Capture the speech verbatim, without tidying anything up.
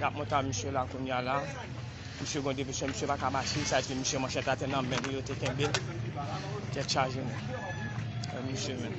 Y ap monte a misye la kounye a la. Misye gen depesyon, misye pa ka mache, sa vle di misye manchèt atè nan men li, yo te kenbe l. Tèt chaje, men. Misye menm.